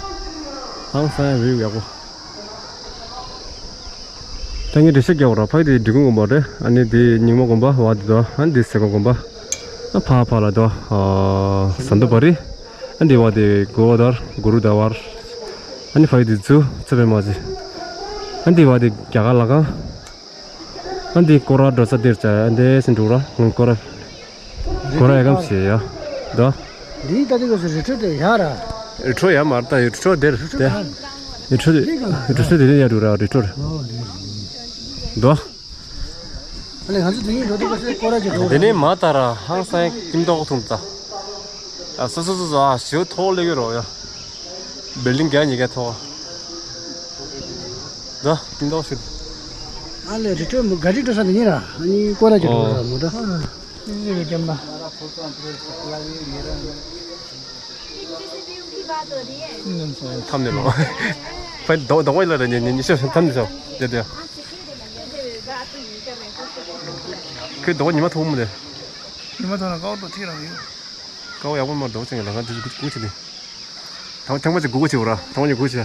ཧང་སང་བིའུ་ཡག་པོ། ད་ངས་འགྲེལ་བཤད་རྒྱག་པ་ར། ཕ་གི་དེ་འབྲི་གུང་དགོན་པ་རེད། ཨ་ནི་དེ་རྙིང་མ་དགོན་པ་བ་དེ་དོ། ཨ་ནི་དེ་ཟེ་ཀོ་དགོན་པ། ཨ་ཕ་ཕ་ལ་དོ། ཨ་ཟན་དོ་བ་རི། ཨ་འདི་བ་དེ་གོ་བ་དར་གུ་རུ་ད་བར། ཨ་ནི་ཕ་གི་དེ་ཛུ་ཚེ་བེ་མ་ཟི། ཨ་འདི་བ་དེ་རྒྱ་གར་ལ་གང་། ཨ་འདི་སྐོར་ར་འགྲོ་ས་འདིར་བྱ། ཨ་འདི་སེ་འགྲོ་ར་ང་སྐོར་ར། སྐོར་ར་ཡ་གམ་ཞེ་ཡ། ད། འདི་ད་འདི་གོ་སེ་རི་ཁྲོད་དེ་ཡ་ར། རི་ཁྲོད་ཡ་མར་ད་རི་ཁྲོད་དེར་དེ། རི་ཁྲོད་རི་ཁྲོད་དེ་ནི་ཡ་འགྲོ་ར་རི་ཁྲོད། ད། ཨ་ལེ་ང་ཚོ་དེ་ཡིན་འགྲོ་དུས་གོ་སེ་སྐོར་ར་ཅིག་འགྲོ་ར། དེ་ནས་མ་ད་ར་ཧང་སང་ཀིམ་ཏོག་ཐུང་ཙ། ཨ་སོ་སོ་སོ་སོ། ཨ་ཞོ་ཐོག་ལེ་གི་རོ་ཡ། བིལ་ཌིང་ག་ཉི་ག་ཐོག་ད་ཀིམ་ཏོག་ཤུ། ཨ་ལེ་རི་ཁྲོད་མོ་ག་རི་འགྲོ་ས་དེ་ཡིན་ར། ཨ་ནི་སྐོར་ར་ཅིག་འགྲོ་ར་མོ་ད། ཨ་ནི་ཅི་ཅི་གི་ཀེམ་པ། ཐམ་ནེ་ལོ། ཕ་དོ་དོ་ལ་ར་ཉེ་ཉེ་ཉེ་ཤོ་ཐམ་ནེ་ཤོ། དེ་དེ། ཁོས་དོ་ཉི་མ་ཐུག་མོ་དེ། ཉི་མ་ཐུག་ན་ཀའོ་ཏོ་ཐིག་ར་ཡོད། ཀའོ་ཡག་པོ་མ་དོ་ཅང་ལ་ང་དེ་གུ་གུ་ཆེ་དེ། ཐང་ཐང་མ་ཅིག་གུ་གུ་ཆེ་བ་ར། ཐང་མ་ཉི་གུ་ཆེ།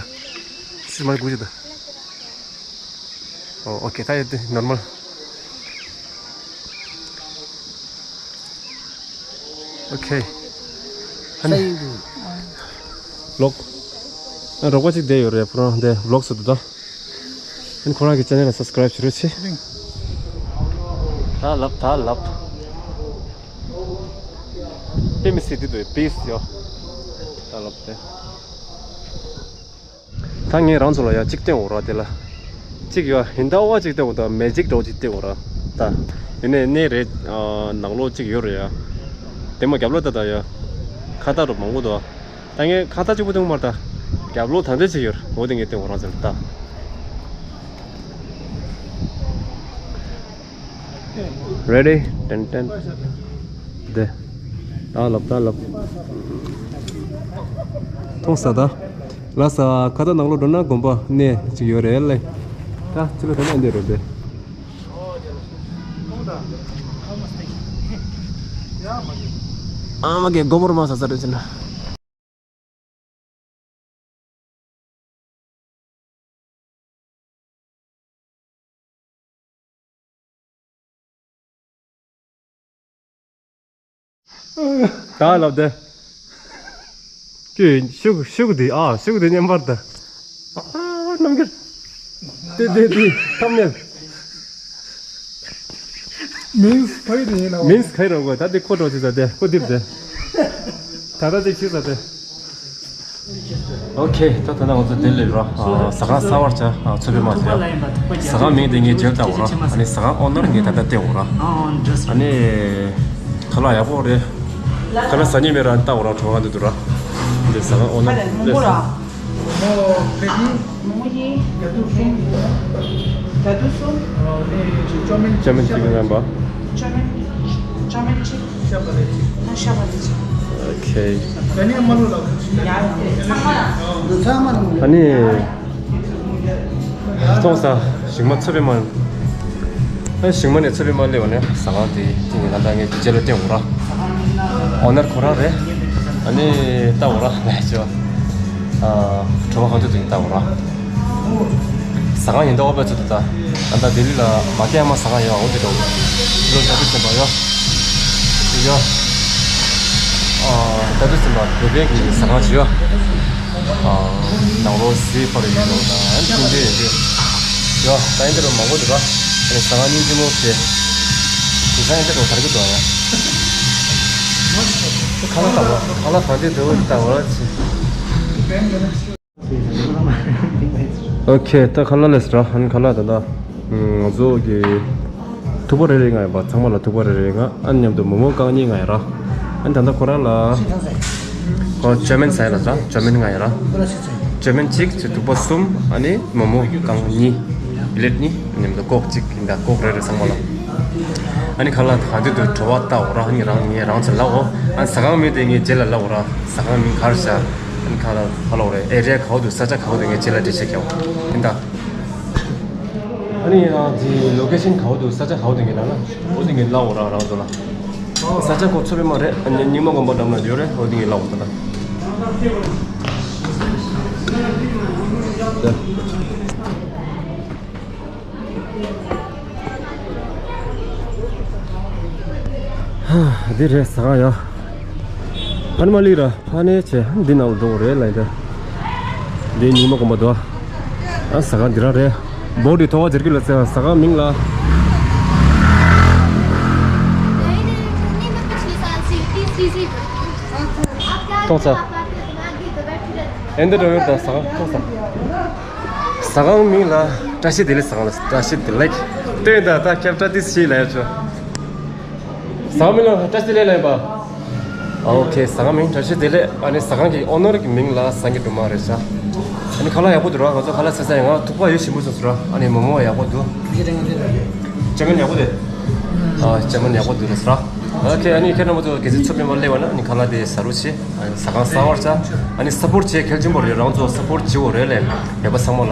སི་མ་གུ་ཆེ་ད། ཨོ་ཨོ་ཁེ། ད་ཡོད་དེ་ནོར་མལ། ཨོ་ཁེ། ཧ་ནི། ལོག་ཨ་རོགས་པ་ཅིག་བསྡད་ཡོད་རེད། ཕོ་རང་དེ་ལོག་སུ་འདུག་ད། ཨ་ནི་ཁོ་རང་གི་ཅེ་ནལ་ལ་སབ་སི་ཀ་རེབ་བྱེད་རོགས་བྱེད། ད་ལབ་ད་ལབ། པེ་མི་སི་དེ་དུ་པིས་ཡོ། ད་ལབ་དེ། ད་ངས་རང་ཚོ་ལ་ཡ་གཅིག་སྟོན་འོ་ར་དེ་ལ། གཅིག་ཡོད་ཧིན་ད་བ་གཅིག་སྟོན་འོ་ད་མེ་ཇིག་འདྲ་བོ་གཅིག་སྟོན་འོ་ར། ད། ཡིན་ནའི་གནས་རེད། ནང་ལོགས་གཅིག་ཡོད་རེད་ཡ། དེ་མ་རྒྱབ་ལོགས་ད་ད་ཡ། ཁ་བཏགས་རུ་མང་པོ་འདུག་ད་ངས་ཁ་བཏགས་གཅིག་པོ་སྟོན་མར་ད། རྒྱབ་ལོགས་ད་འདྲ་གཅིག་ཡོད་རེད། འོ་དེ་ངས་སྟོན་འོ་རང་ཚོ་ལ་ད། Ready? ཏན་ཏན། དེ། ད་ལབ་ད་ལབ། མཐོང་ས་ད། ལ་ས་ཁ་ད་ནང་ལོགས་འགྲོ་ན་དགོན་པ་གནས་གཅིག་ཡོད་རེད་ལེ། ད་ཅི་ལ་ད་ན་འདི་རེད་དེ། ཨ་མ་གི་སྒོ་པོར་མ་ས་ས་རེད་ཟེར་ན། ད་ལབ་དེ། ཁྱོད་ཤུག་ཤུག་དེ་ཨ་ཤུག་དེ་མཉམ་པར་ད། ཨ་རྣམ་འགྱུར། དེ་དེ་དེ་ཐམ་ནེལ། མིན་སི་ཕ་ཡི་དེ་ཡིན་ལ། མིན་སི་ཁ་ཡི་རོགས་གོ་ད་དེ་ཁོ་འགྲོ་ཅི་ཟ་དེ་ཁོ་དིབ་དེ། ད་ད་དེ་ཅི་ཟ་དེ། ཨོ་ཁེ། ད་ད་ད་ང་ཚོ་དེ་ལས་ར། ཟ་ཁང་གསར་པ་ཆགས། ཚོད་དཔེ་མ་ཟེར། ཟ་ཁང་མིང་དེ་ངས་བརྗོད་བཏང་བ་ར། ཨ་ནི་ཟ་ཁང་ཨོ་ནར་ངས་ད་ལྟ་བལྟས་འོ་ར། ཨ་ནི་ཁ་ལག་ཡག་པོ་རེད། ཁ་ལག་ཟ་ཉན་མེད་ར། ལྟ་འོ་ར་གྲོང་ཁ་འདི་འདུག་ར། འདི་ཟ་ཁང་ཨོ་ནར་ལས། མོ་ཕེ་ཏི། མོ་གཉིས། རྒྱ་ཐུག་གསུམ། རྒྱ་ཐུག་གསུམ། ཨ་ནི་ཅོ་མིན། ཅོ་མིན་གཅིག་རྣམ་པ། ཅོ་མིན། ཅོ་མིན་གཅིག་ཤ་བག་ལེབ་གཅིག་ཨ་ཤ་བག་ལེབ་གཅིག་ཨོ་ཁེ། ད་ནི་མ་ལོ་ལ། ཡ་ཡ། ཚང་མ་ཡ། ཚང་མ་ཡ། ཨ་ནི། མཐོང་ས་ཞིང་མ་ཚ་བའི་མ། ཨ་ཞིང་མ་ནས་ཚ་བའི་མ་སླེབས་པ་ནས་ཟ་ཁང་དེ་དེ་ནི་ད་ལྟ་ངས་རྗེས་ལ་བལྟས་འོ་ར། ཨོ་ནར་ཁོ་རང་རེད། ཨ་ནི་ལྟ་འོ་ར་ལས་ཆོ། ཨ་གྲོད་ཁོག་ག་དུས་དེ་ལྟ་འོ་ར། ཟ་ཁང་ཡིན་ད་འོ་པའི་ཚོད་དུ་ད། ད་ལྟ་ལྡི་ལི་ལ་མ་སྐྱེས་མ་ཟ་ཁང་ཡོད་འོ་དེ་འདྲ་འོ། ལོ་ཟ་དུས་ཙམ་པ་ཡོད། དེ་ཡོད། ཨ། ད་དུས་ཙམ་པ་བོད་པའི་གི་ཟ་ཁང་ཞིག་ཡོད། ཨ། ནང་ལོགས་སི་ཕར་ཡོད་ལོ་དང་ཨ་ནི་ཐུང་ཅེ་ཡོད་དུས་ཡོད། ད་ཡིན་དེ་རུ་མང་པོ་འདུག་ར། ཨ་ནི་ཟ་ཁང་སྙིང་རྗེ་མོ་བྱས། དེང་སང་ཡིན་དེ་རུ་དར་གི་འདུག་ཨ། ཁ་ལག་ལྟ་བ་ཁ་ལག་གང་དེ་འདུག་ལྟ་བ་ལ་ཆེ། ཨོ་ཁེ། ད་ཁ་ལག་ལས་ར། ཨ་ནི་ཁ་ལག་ད་ད། ང་ཚོ་གི་ཐུག་པ་རེ་རེ་ང་ཡོད་པ། ཚང་མ་ལ་ཐུག་པ་རེ་རེ་ང་། ཨ་ནི་མཉམ་དུ་མོག་མོག་རྐང་གཉིས་ང་ཡོད་ར། ཨ་ནི་ད་ལྟ་ཁོ་རང་ལ་ཁོ་ཅོ་མིན་ཟ་ཡ་ལ་ར། ཅོ་མིན་ང་ཡོད་ར། ཅོ་མིན་གཅིག་ཅིག་ཐུག་པ་གསུམ། ཨ་ནི་མོག་མོག་རྐང་གཉིས། པི་ལེ་ཊི་གཉིས། མཉམ་དུ་ཀོག་གཅིག་ཡིན། ད་ཀོག་རེ་རེ་ཚང་མ་ལ། ཨ་ནི་ཁ་ལག་ག་དུས་དུ་བྲོ་བ་ལྟ་འོ་ར། ཨ་ནི་རང་ངས་རང་ཚོ་ལབ་འོ། ཨ་ནི་ཟ་ཁང་མི་དེ་ངས་རྗེས་ལ་ལབ་འོ་ར། ཟ་ཁང་མིང་ག་རེ་བྱ། ཨ་ནི་ཁ་ལག་ག་ལབ་རེད། ཨེ་རི་ཡ་ག་བ་འདུག་ས་ཆ་ག་བ་འདུག་ངས་རྗེས་ལ་འགྲེལ་བཤད་རྒྱག་འོ། ཡིན་ད། ཨ་ནི་རང་གི་ལོ་ཀེ་ཤན་ག་བ་འདུག་ས་ཆ་ག་བ་འདུག་ངས་ལབ་ན། འོ་དེ་ངས་ལབ་འོ་ར་རང་ཚོ་ལ། ས་ཆ་ཁོ་ཚོ་པའི་མ་རེད། ཨ་ནི་རྙིང་མ་དགོན་པ་འགྲམ་ན་ཡོད་རེད། འོ་དེ་ངས་ལབ་འོ་ད་ལྟ། ཧ། འདི་རེད་ཟ་ཁང་ཡ། ཕ་ནི་མ་ལི་ར། ཕ་ནི་ཆེ། འདི་ནང་ལ་འགྲོ་རེད་ལ་ཡིན་ད། འདི་རྙིང་མ་དགོན་པ་འདུག་ཨ། ཟ་ཁང་འདི་རང་རེད། འབོ་འདི་ཐོག་ཁ་སྦྱར་གི་ལ་ཟེར། ཟ་ཁང་མིང་ལ། ཐོག་ཚ། ཨེ་འདི་འགྲོ་ཡོད་ད། ཟ་ཁང་ཐོག་ཚ། ཟ་ཁང་མིང་ལ་བཀྲ་ཤིས་བདེ་ལེགས། ཟ་ཁང་ལ་བཀྲ་ཤིས་བདེ་ལེགས། ལྟོས་ད་ད་ཁྱབ་བཀྲ་ཏིས་ཤིག་ལ་ཡ་ཆོ། ཟ་ཁང་མིང་ལ་བཀྲ་ཤིས་བདེ་ལེགས་ལ་ཡིན་པ། ཨོ་ཁེ། ཟ་ཁང་མིང་བཀྲ་ཤིས་བདེ་ལེགས། ཨ་ནི་ཟ་ཁང་གི་ཨོ་ནར་གི་མིང་ལ་སངས་རྒྱས་སྒྲོལ་མ་རེད་ཤག་ཨ་ནི་ཁ་ལག་ཡག་པོ་འདུག་ར། ང་ཚོ་ཁ་ལག་ཟས་ས་ཡང་ང་ཐུག་པ་ཡོད་ཞིམ་པོ་སོང་སོང་ར། ཨ་ནི་མོག་མོག་ཡག་པོ་འདུག་ཅ་མིན་ཡག་པོ་འདུག་ཨ། ཅ་མིན་ཡག་པོ་འདུག་ར་ཟེར་ར། ཨོ་ཁེ། ཨ་ནི་ཁྱེད་རྣམ་པ་ཚོ་གལ་སྲིད་ཚོ་པའི་མ་སླེབས་པ་ན་ཨ་ནི་ཁ་ལག་དེ་ཟ་རོགས་བྱེད། ཨ་ནི་ཟ་ཁང་གསར་པ་རེད་ཤག་ཨ་ནི་སཔོར་བྱེད་གལ་ཆེན་པོ་རེད། རང་ཚོ་སཔོར་བྱེད་འོ་རེད་ལས་ཡོད་པ་ཚང་མ་ལ།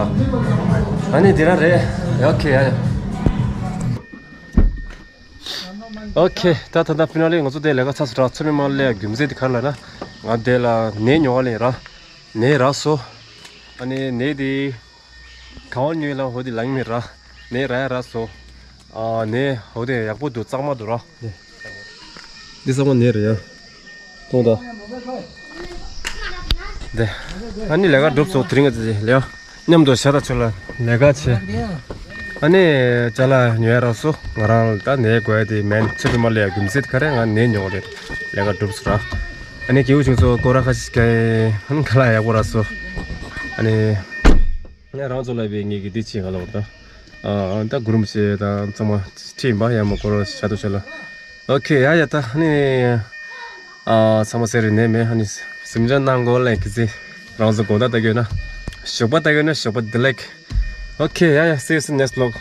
ཨ་ནི་དེ་རང་རེད། ཨོ་ཁེ། ཡ་ཡ། ཨོ་ཁེ། ད་ད་ད་ཕི་ན་ལེ་ང་ཚོ་དེ་ལས་ཀ་ཚར་སོང་ར། ཚོ་མི་མ་ལེ་རྒྱུ་མཚན་དེ་ག་རེ་ལབ་ན། ང་དེ་ལ་ནས་ཉོ་བ་ལེན་ར། ནས་རག་སོང་། ཨ་ནི་ནས་དེ་ག་བ་ཉོས་ལ་འོ་དེ་ལངས་མེད་ར། ནས་རག་ཡ་རག་སོང་། ཨ་ནས་འོ་དེ་ཡག་པོ་འདུག་གཙང་མ་འདུག་ར། འདི་གཙང་མ་ནས་རེད་ཡ། གཏོང་དང་། དེ། ཨ་ནི་ལས་ཀ་གྲུབ་སོང་། དེ་རིང་ང་ཚོ་ལས་མཉམ་དུ་ཤ་སྟག་ཆོས་ལ་ལས་ཀ་བྱེད། ཨ་ནི་ཅ་ལག་ཉོ་ཡ་རག་སོང་། ང་རང་ལ་ད་ནས་དགོས་ཡ་དེ་མིན། ཚོ་པའི་མ་ལས་ཡ་རྒྱུ་མཚན་ག་རེ་ང་ནས་ཉོ་བ་རེད། ལས་ཀ་གྲུབ་སོང་ར། ཨ་ནི་སྐྱེ་བོ་ཆུང་ཚོ་སྐོར་ར་ཁ་ཤས་ཀྱིས་ཨ་ནི་ཁ་ལག་ཡག་པོ་རག་སོང་། ཨ་ནི་ང་རང་ཚོ་ལ་བའི་ངེད་ཀྱི་འདི་ཆེད་ག་ལ་བར་ད། ཨ་ད་གུ་རུམ་ཆེ་ད་ཚང་མ་ཁྲིད་ཡིན་པ་ཡ་མ་སྐོར་ར་ཤ་སྟག་ཆོས་ལ། ཨོ་ཁེ། ཡ་ཡ། ད་ནི་ཨ་ཚང་མ་ཟེར་རེ་ནས་མེད། ཨ་ནི་སེམས་ཅན་ནང་གོ་ལ་ཁི་ཚེ་རང་ཚོ་དགོང་དག་ལྟ་གི་ཡོད་ན་ཞོགས་པ་ལྟ་གི་ཡོད་ན་ཞོགས་པ་བདེ་ལེགས། ཨོ་ཁེ། ཡ་ཡ། See you soon next vlog.